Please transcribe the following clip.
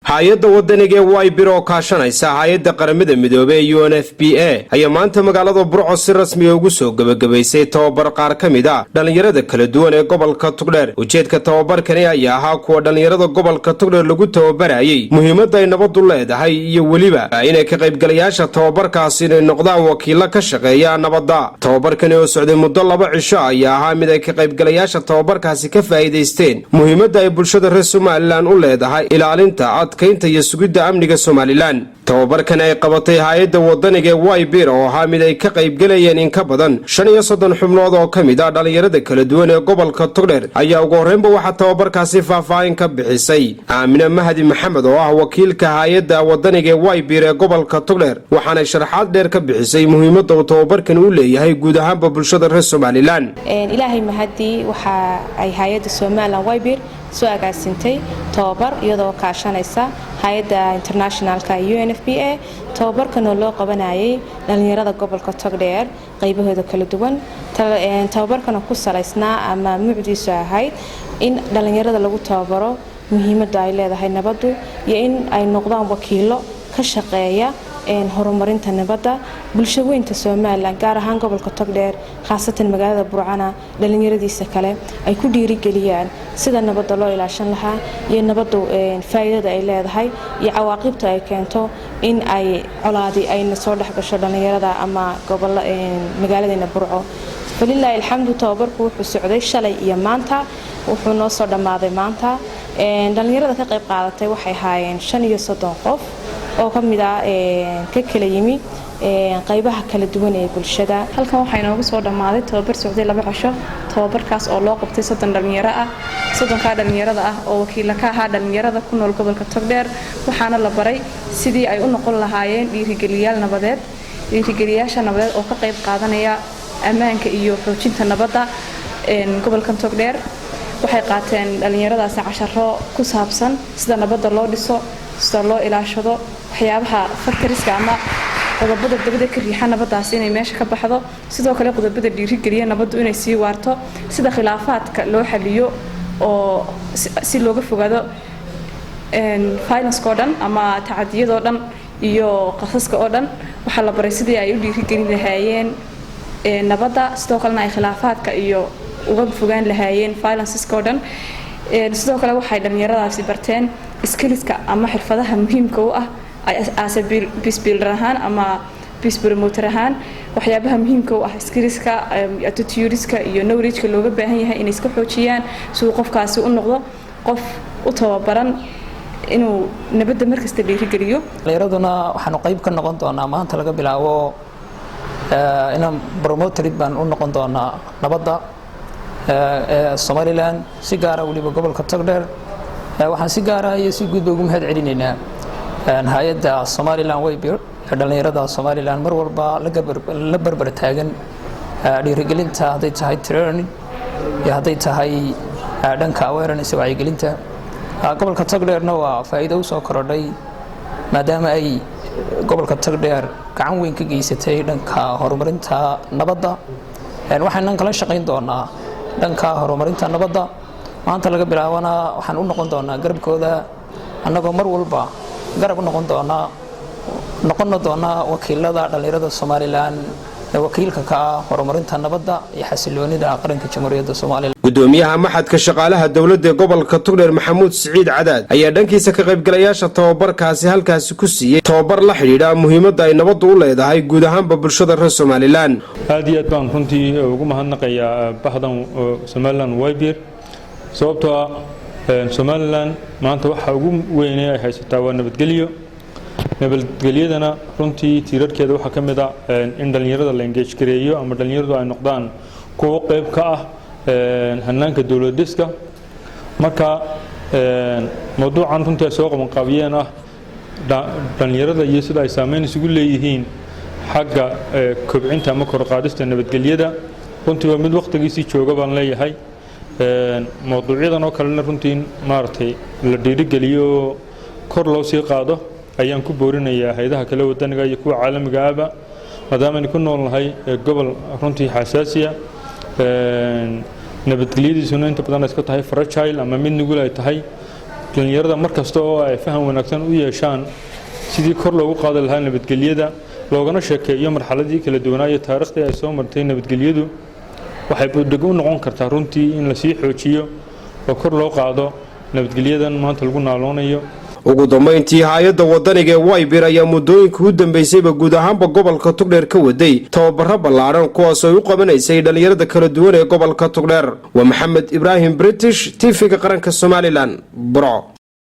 Hay-adda wadaniga ee Wybir oo kaashanaysa hay-adda Qaramada Midoobey ee UNFPA ayaa maanta magaalada Burco si rasmiya ugu soo gebagabaysay tababar qaar ka mid a dhallinyarada kala duwan ee gobolka Togdheer. Ujeedka tababarkani ayaa ahaa kuwa dhallinyarada gobolka Togdheer lagu tababarayay muhiimadda ay nabaddu leedahay iyo weliba inay ka qaybgalayaasha tababarkaasi inay noqdaan wakiilo ka shaqeeya nabadda. Tababarkani oo socday muddo 2 cisho ayaa ahaa mid ay ka qaybgalayaasha tababarkaasi ka faa'iidaysteen muhiimadda ay bulshada reer Somaliland u leedahay ilaalinta, adkaynta iyo sugidda amniga Somaliland. Tababarkan ay qabatay hay-adda wadaniga ee Wybir oo ahaa mid ay ka qaybgelayeen in ka badan 35 xubnood oo ka mid ah dhallinyarada kala duwan ee gobolka Togdheer ayaa ugu horreynba waxaa tababarkaasi faahfaahin ka bixisay Aamine Mahdi Maxamed oo ah wakiilka hay-adda wadaniga ee Wybir ee gobolka Togdheer, waxaanay sharaxaad dheer ka bixisay muhiimadda uu tababarkan u leeyahay guud ahaanba bulshada reer Somaliland. Ilaahay mahadii, waxa ay hay-adda Somaliland Wybir soo agaasintay tababar iyadoo kaashanaysa hay-adda internationalka UNFPA. Tababarkanoo loo qabanayay dhallinyarada gobolka Togdheer qaybahooda kala duwan. Tababarkana ku salaysnaa ama mucdiisu ahayd in dhallinyarada lagu tababaro muhiimadda ay leedahay nabaddu iyo in ay noqdaan wakiilo ka shaqeeya horumarinta nabadda bulsho weynta Somaliland, gaar ahaan gobolka Togdheer, khaasatan magaalada Burcana dhallinyaradiisa kale ay ku dhiirigeliyaan sida nabadda loo ilaashan lahaa iyo nabaddu faa'iidada ay leedahay iyo cawaaqibta ay keento in ay colaadi ayna soo dhex gasho dhallinyarada ama gobollo magaaladeena Burco. Falilaahi alxamdu, tababarku wuxuu socday shalay iyo maanta, wuxuu noo soo dhammaaday maanta. Dhallinyarada ka qayb qaadatay waxay ahaayeen 35 qof oo ka mid ah ka kala yimi qaybaha kala duwan ee bulshada. Halkan waxaa inoogu soo dhammaaday tababar socday 2 cisho, tababarkaas oo loo qabtay 30 dhallinyaro ah. 30-kaa dhallinyarada ah oo wakiila ka ahaa dhallinyarada ku nool gobolka Togdheer, waxaana la baray sidii ay u noqon lahaayeen dhiirigeliyaal nabadeed, dhiirigeliyaasha nabadeed oo ka qayb qaadanaya ammaanka iyo xoojinta nabadda gobolkan Togdheer. Waxay qaateen dhallinyaradaasi casharo ku saabsan sida nabadda loo dhiso, sida loo ilaashado, waxyaabaha factorska ama qodobada dabada ka riixa nabadaas inay meesha ka baxdo, sidoo kale qodobada dhiirigeliya nabaddu inay sii waarto, sida khilaafaadka loo xaliyo oo si looga fogaado violenceka oo dhan ama tacadiyadoo dhan iyo qasaska oo dhan. Waxaa la baray sidii ay u dhiirigelin lahaayeen nabadda, sidoo kalena ay khilaafaadka iyo uga fogaan lahaayeen violenceska oo dhan. Sidoo kale waxay dhallinyaradaasi barteen skillska ama xirfadaha muhiimka u ah as a peace builder ahaan ama peace promoter ahaan, waxyaabaha muhiimka u ah, skillska, attitudeska iyo knowledgeka looga baahan yahay inay iska xoojiyaan si uu qofkaasi u noqdo qof u tababaran inuu nabadda markasta dhiirigeliyo. Dhallinyaraduna waxaanu qayb ka noqon doonaa maanta laga bilaabo inaan promoter baan u noqon doonaa nabadda ee Somaliland, si gaara weliba gobolka Togdheer. Waxaan si gaara iyo si guudba ugu mahad celinaynaa hay-adda Somaliland Wybir ee dhallinyarada Somaliland mar walba la barbar taagan dhiirigelinta, hadday tahay training iyo hadday tahay dhanka awareness, wacyigelinta. Gobolka Togdheerna waa faa'iido usoo korodhay, maadaama ay gobolka Togdheer gacan weyn ka geysatay dhanka horumarinta nabadda. Waxaynan kala shaqayn doonaa dhanka horumarinta nabadda. Maanta laga bilaabana waxaan u noqon doonaa garabkooda, annagoo mar walba garab u noqon doonaa, noqonna doonaa wakiilada dhallinyarada Somaliland ee wakiilka ka ah horumarinta nabadda iyo xasiloonida qaranka Jamhuuriyadda Somaliland. Gudoomiyaha maxadka shaqaalaha dowladda ee gobolka Togdheer, Maxamuud Siciid Cadaad, ayaa dhankiisa ka qaybgalayaasha tababarkaasi halkaasi ku siiyey tababar la xidhiidha muhiimadda ay nabaddu u leedahay guud ahaanba bulshada reer Somaliland. Aad iyo aad baan runtii ugu mahadnaqayaa bahdan Somaliland Wybir, sababtoo ah Somaliland maanta waxa ugu weyne ay haysataa waa nabadgelyo. Nabadgelyadana runtii tiirarkeeda waxaa ka mid ah in dhallinyarada la engage gareeyo ama dhallinyaradu ay noqdaan kuwo qayb ka ah hanaanka dowlad dhiska. Marka mawduucan runtii ay soo qabanqaabiyeen ah dhallinyarada iyo sida ay saameyn isugu leeyihiin xagga kobcinta ama kor qaadista nabadgelyada, runtii waa mid waqtigiisii jooga baan leeyahay. Mawduucyadan oo kalena runtii maaragtay la dhiirigeliyo oo kor loo sii qaado ayaan ku boorinayaa hay-adaha kale wadaniga iyo kuwa caalamiga ahba, maadaamaaynu ku nool nahay gobol runtii xasaasiya, nabadgelyadiisuna inta badan ay iska tahay fragile ama mid nugul ay tahay. Dhallinyarada mar kasta oo ay faham wanaagsan u yeeshaan sidii kor loogu qaadi lahaa nabadgelyada, loogana sheekeeyo marxaladii kala duwanaa iyo taariikhdii ay soo martay nabadgelyadu, waxay buddhig u noqon kartaa runtii in lasii xoojiyo oo kor loo qaado nabadgelyadan maanta lagu naaloonayo. Ugu dambayntii, hay-adda wadaniga ee Wibir ayaa muddooyinkii u dambeysayba guud ahaanba gobolka Togdheer ka waday tababaro ballaadhan, kuwaas ay u qabanaysay dhallinyarada kala duwan ee gobolka Togdheer. Waa Maxamed Ibraahim British, TV-ga qaranka Somaliland, Burco.